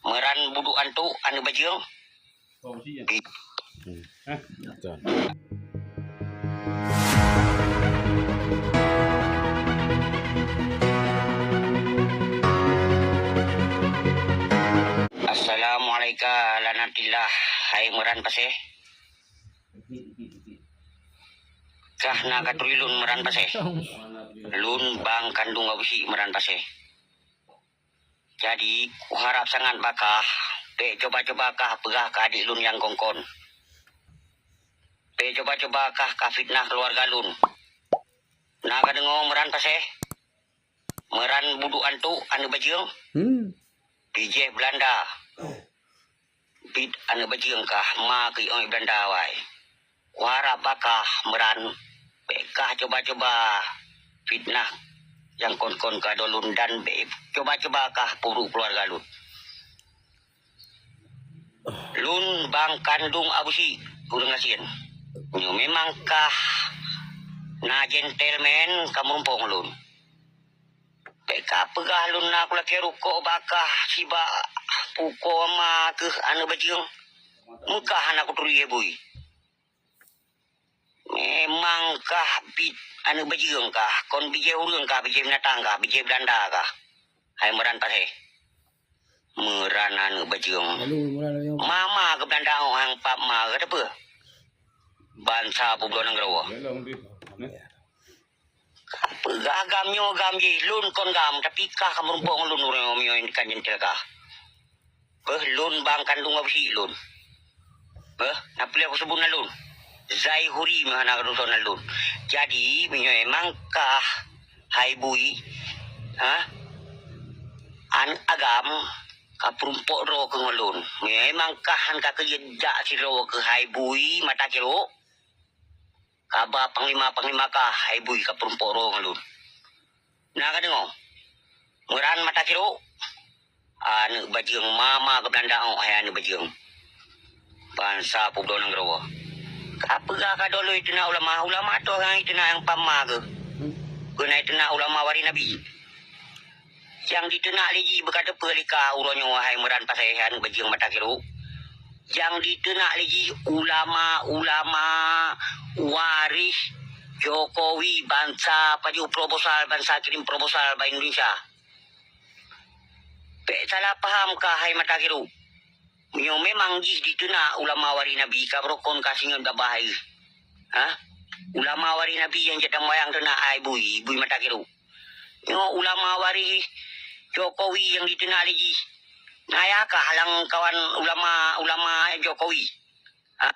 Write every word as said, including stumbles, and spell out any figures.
Meuran buduk antuk aneuk bajeueng. Hmm. Betul. Assalamualaikum, lanatillah, hai Meuran Pasé. Kah na katuri lôn Meuran Pasé. Lôn bang kandung Abusyik Meuran Pasé. Jadi, kuharap sangat bak kah, bék cuba-cuba kah peugah keu adék lôn nyang kon-kon. Bék cuba-cuba kah kafitnah keuluwarga lôn. Na kadeungoe Meuran Pasé? Meuran buduk antuk aneuk bajeueng? Hmm. Bijéh Beulanda. Bit aneuk bajeueng kah ma keu ié Beulanda awai. Kuharap bak kah Meuran, bék kah cuba-cuba fitnah nyang kon-kon keu adoe lôn dan bék cuba-cuba kah peuruek keuluwarga lôn. Lôn bang kandung Abusyik, ureuëng gasien. Nyoe memang kah na gentleman ka meurumpok ngon lôn. Bék kapeugah lôn na kulakée rukok bak kah sibak pukoe ma keuh aneuk bajeueng. Meukah hana kuturi, hai bui. Memang kah bit aneuk bajeueng kah, kon bijéh ureuëng kah, bijéh binatang kah, bijéh Beulanda kah. Hai Meuran Pasé. Meuran aneuk bajeueng. Lalu, Meuran aneuk bajeueng. Mama keu Beulanda ôk hang pap ma keu teupeu. Bansa peubloe nanggroe. Peugah gam nyoe gam jih, lôn kon gam, tapi kah ka meurumpok ngon lôn uroe nyoe meunyoe kan jentel kah. Beuh, lôn bang kandung Abusyik lôn. Beuh, na peue lé kuseubut nan lôn. Zaihuri meuhana ka tutoe nan lôn. Jadi, meunyoe memang kah hai bui, ha? Aneuk agam ka peurumpok droe keu ngon lôn. Meunyoe memang kah han ka keujeuet jak sidroe keu hai bui mata kirok, kaba panglima-panglima kah hai bui ka peurumpok droe ngon lôn. Na kadeungoe? Meuran mata kirok. Aneuk bajeueng mama keu Beulanda ôk hai aneuk bajeueng. Bansa peubloe nanggroe. Kapeugah ka doloe iteunak ulama, ulama toh nyang iteunak nyang pama keuh. Keunan iteunak ulama waréh Nabi. Nyang diteunak lé jih beuka teupeu lé kah uroe nyoe hai Meuran Pasé hai aneuk bajeueng mata kirok. Nyang diteunak lé jih ulama-ulama waréh Jokowi bansa pajoh proposal, bansa kirim proposal bak Indonesia. Bék salah paham kah hai mata kirok. Meunyoe memang jih diteunak ulama waréh Nabi ka beurokon ka singoh babah hai. Ha? Ulama waréh Nabi nyang jak tambayang teunak hai bui, bui mata kirok. Nyoe ulama waréh Jokowi nyang diteunak lé jih. Na yah kah lam kawan ulama-ulama Jokowi? Ha?